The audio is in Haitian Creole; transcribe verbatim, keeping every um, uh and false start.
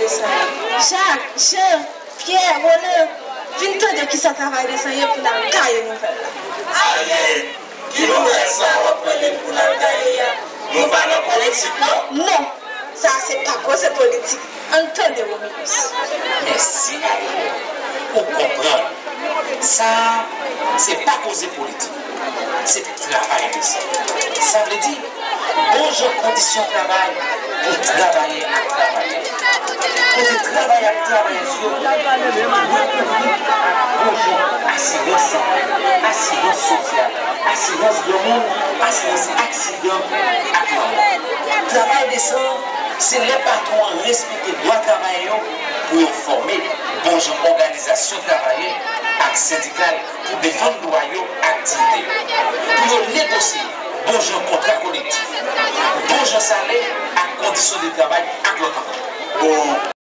Jak, Jan, Pyè, Wonan, vin tande kisa travay desan ye pou n al gaye nouvèl la. Alyè, ki nouvèl sa w ap mennen pou n al gaye a? Nou pa nan politik, non? Non, sa a se pa koze politik. Ann tande Wominis. Mèsi, Alyè. Ou konprann. Sa a, se pa koze politik. Se travay desan. Sa vle di, bon jan kondisyon travay pou travayè ak travayè. Kote travayè ak travayèz yo dwe kouvri ak bon jan asirans sante, asirans sosyal, asirans granmoun, asirans aksidan ak lanmò. Travay desan, se lè patwon an respekte dwa travayè yo pou yo fòme bon jan òganizasyon travayè ak sendikal pou defann dwa yo ak diyite yo, pou yo negosye bon jan kontra kolektif, bon jan salè ak kondisyon de travay ak lòt ankò. Bon.